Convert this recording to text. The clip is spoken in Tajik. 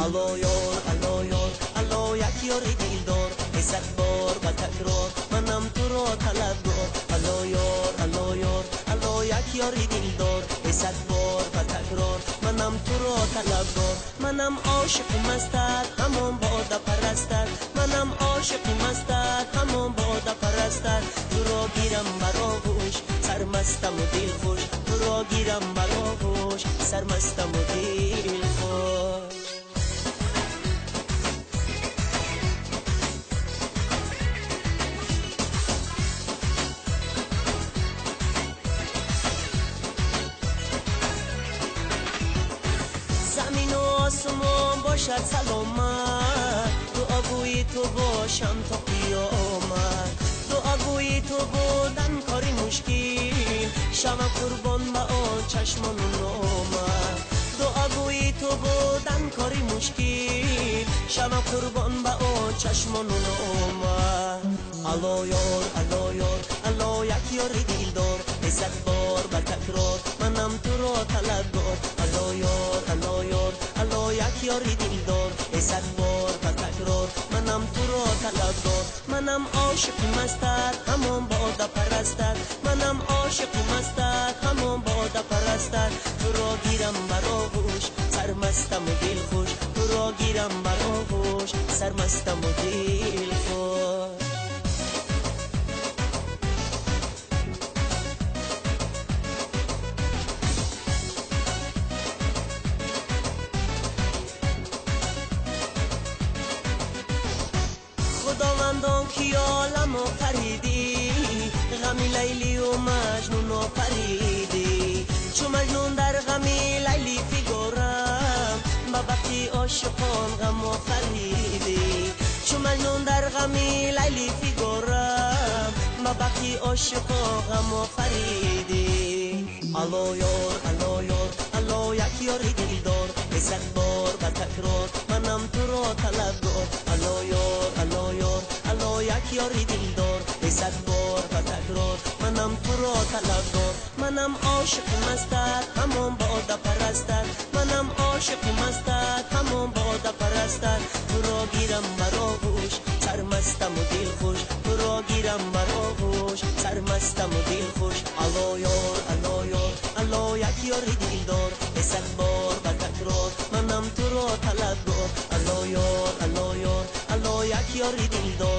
Алло ёр, алло ёр, алло як ёри дилдор, сад бор ба такрор манам туро талабгор. Алло ёр, алло ёр, алло як ёри дилдор, сад бор ба такрор манам туро талабгор. Манам ошиқи мастат, ҳамон бода парастат, манам ошиқи мастат, ҳамон бода парастат. Туро гирам бар оғӯш, сармастаму дилхуш, туро гирам бар оғӯш, сармастаму дилхуш. Замину осмон бошад саломат, дуогӯи ту бошам то қиёмат. Дуогӯи ту будан кори мушкил, шавам қурбон ба он чашмону номат. Дуогӯи ту будан кори мушкил, шавам қурбон ба он чашмону номат. Алло ёр, алло ёр, алло як ёри дилдор, сад бор ба такрор манам туро талабгор. Алло ёр, алло ёр, алло як ёри дилдор, сад бор ба такрор манам туро талабгор. Манам ошиқи мастат, ҳамон бода парастат, манам ошиқи мастат, ҳамон бода парастат. Туро гирам бар оғӯш, сармастаму дилхуш, туро гирам бар оғӯш, сармастаму дилхуш. Худовандон ки олам офаридӣ, ғами Лайлию Маҷнун офаридӣ. Чу Маҷнун дар ғами Лайли фигорам, ба бахти ошиқон ғам офаридӣ. Чу Маҷнун дар ғами Лайли фигорам, ба бахти ошиқон ғам офаридӣ. Алло ёр, алло ёр, алло як ёри дилдор, сад бор ба такрор манам туро талабгор. Алло ёр, алло ёр, алло як ёри дилдор, сад бор ба такрор манам туро талабгор. Манам ошиқи мастат, ҳамон бода парастат, манам ошиқи мастат, ҳамон бода парастат. Туро гирам бар оғӯш, сармастаму дилхуш, туро гирам бар оғӯш, сармастаму дилхуш. Алло ёр, алло ёр, алло як ёри дилдор, сад бор ба такрор манам туро талабгор. Алло ёр, алло ёр, алло як ёри дилдор.